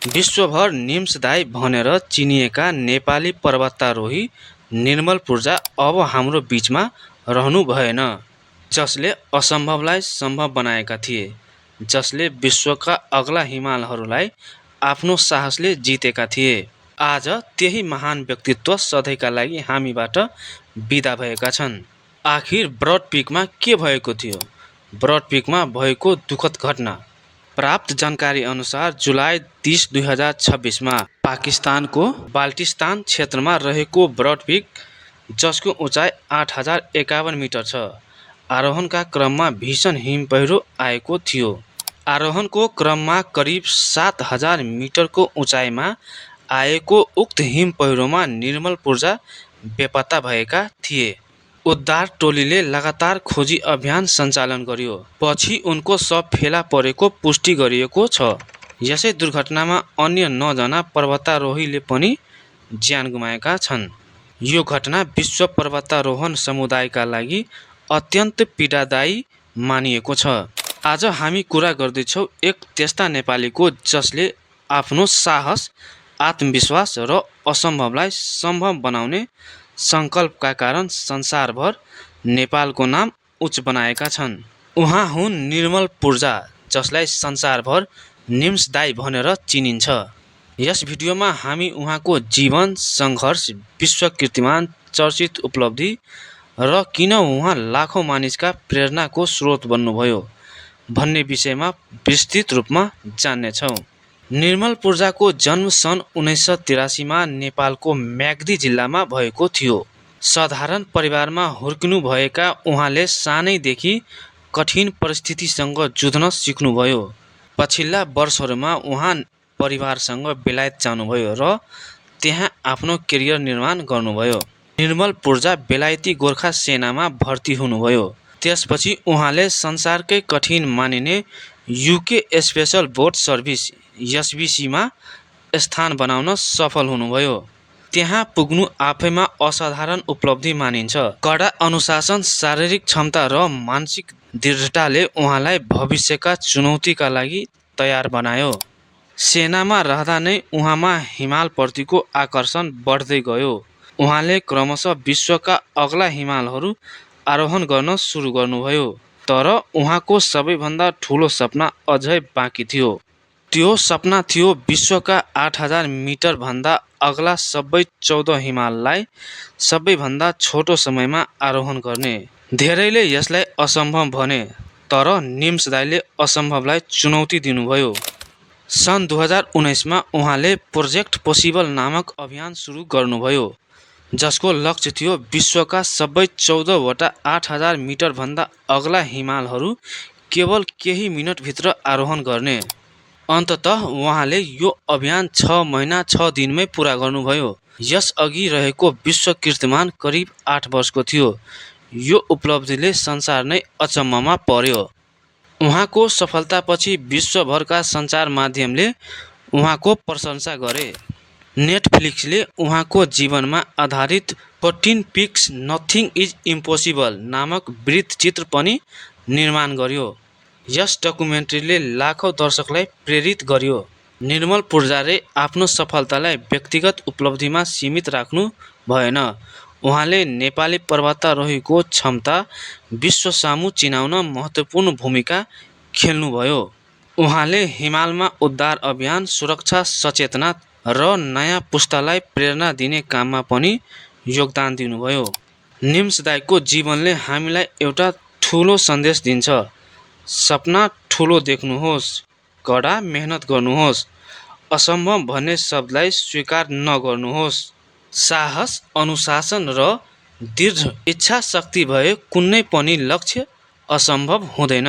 विश्वभर निम्सदाई भनेर चिनिएका नेपाली पर्वतारोही निर्मल पूर्जा अब हाम्रो बीचमा रहनु भएन। जसले असम्भवलाई सम्भव बनाएका थिए, जसले विश्वका अग्ला हिमालहरूलाई आफ्नो साहसले जितेका थिए। आज त्यही महान व्यक्तित्व सधैँका लागि हामीबाट बिदा भएका छन्। आखिर ब्रड पिकमा के भएको थियो? ब्रड पिकमा भएको दुखद घटना। प्राप्त जानकारी अनुसार जुलाई 30, 2026 मा पाकिस्तानको बाल्टिस्तान क्षेत्रमा रहेको ब्रड पिक, जसको उचाइ 8051 मिटर छ, आरोहणका क्रममा भीषण हिम पहिरो आएको थियो। आरोहणको क्रममा करिब 7000 मिटरको उचाइमा आएको उक्त हिम पहिरोमा निर्मल पूर्जा बेपत्ता भएका थिए। उद्धार टोलीले लगातार खोजी अभियान सञ्चालन गर्यो। पछि उनको शव फेला परेको पुष्टि गरिएको छ। यसै दुर्घटनामा अन्य 9 जना पर्वतारोहीले पनि ज्यान गुमाएका छन्। यो घटना विश्व पर्वतारोहण समुदायका लागि अत्यन्त पीडादायी मानिएको छ। आज हामी कुरा गर्दैछौँ एक त्यस्ता नेपालीको जसले आफ्नो साहस, आत्मविश्वास र असम्भवलाई सम्भव बनाउने सङ्कल्पका कारण संसारभर नेपालको नाम उच्च बनाएका छन्। उहाँ हुन् निर्मल पूर्जा, जसलाई संसारभर निम्सदाई भनेर चिनिन्छ। यस भिडियोमा हामी उहाँको जीवन, सङ्घर्ष, विश्व कीर्तिमान, चर्चित उपलब्धि र किन उहाँ लाखौँ मानिसका प्रेरणाको स्रोत बन्नुभयो भन्ने विषयमा विस्तृत रूपमा जान्नेछौँ। निर्मल पूर्जाको जन्म सन् 1983 मा नेपालको म्याग्दी जिल्लामा भएको थियो। साधारण परिवारमा हुर्किनुभएका उहाँले सानैदेखि कठिन परिस्थितिसँग जुझ्न सिक्नुभयो। पछिल्ला वर्षहरूमा उहाँ परिवारसँग बेलायत जानुभयो र त्यहाँ आफ्नो करियर निर्माण गर्नुभयो। निर्मल पूर्जा बेलायती गोर्खा सेनामा भर्ती हुनुभयो। त्यसपछि उहाँले संसारकै कठिन मानिने युके स्पेसल बोट सर्भिस (एसबीसी) मा स्थान बनाउन सफल हुनुभयो। त्यहाँ पुग्नु आफैमा असाधारण उपलब्धि मानिन्छ। कडा अनुशासन, शारीरिक क्षमता र मानसिक दृढताले उहाँलाई भविष्यका चुनौतीका लागि तयार बनायो। सेनामा रहँदा नै उहाँमा हिमालप्रतिको आकर्षण बढ्दै गयो। उहाँले क्रमशः विश्वका अग्ला हिमालहरू आरोहण गर्न सुरु गर्नुभयो। तर उहाँको सबैभन्दा ठुलो सपना अझै बाँकी थियो। त्यो सपना थियो विश्वका 8000 मिटर भन्दा अग्ला सबै 14 हिमाललाई सबैभन्दा छोटो समयमा आरोहण गर्ने। धेरैले यसलाई असम्भव भने, तर निम्सदाईले असम्भवलाई चुनौती दिनुभयो। सन् 2019 मा उहाँले प्रोजेक्ट पोसिबल नामक अभियान सुरु गर्नुभयो, जसको लक्ष्य थियो विश्वका सबै 14 वटा 8000 मिटरभन्दा अग्ला हिमालहरू केवल केही मिनटभित्र आरोहण गर्ने। अन्ततः उहाँले यो अभियान 6 महिना 6 दिनमै पुरा गर्नुभयो। यसअघि रहेको विश्व कीर्तिमान करिब 8 वर्षको थियो। यो उपलब्धिले संसार नै अचम्ममा पर्यो। उहाँको सफलतापछि विश्वभरका सञ्चार माध्यमले उहाँको प्रशंसा गरे। नेटफ्लिक्सले उहाँको जीवनमा आधारित 14 पिक्स नथिङ इज इम्पोसिबल नामक वृत्तचित्र पनि निर्माण गर्यो। यस डकुमेन्ट्रीले लाखौँ दर्शकलाई प्रेरित गर्यो। निर्मल पूर्जाले आफ्नो सफलतालाई व्यक्तिगत उपलब्धिमा सीमित राख्नु भएन। उहाँले नेपाली पर्वतारोहीको क्षमता विश्वसामु चिनाउन महत्त्वपूर्ण भूमिका खेल्नुभयो। उहाँले हिमालमा उद्धार अभियान, सुरक्षा सचेतना र नयाँ पुस्तालाई प्रेरणा दिने काममा पनि योगदान दिनुभयो। निम्सदाईको जीवनले हामीलाई एउटा ठुलो सन्देश दिन्छ। सपना ठुलो देख्नुहोस्, कडा मेहनत गर्नुहोस्, असम्भव भन्ने शब्दलाई स्वीकार नगर्नुहोस्। साहस, अनुशासन र दृढ इच्छा शक्ति भए कुनै पनि लक्ष्य असम्भव हुँदैन।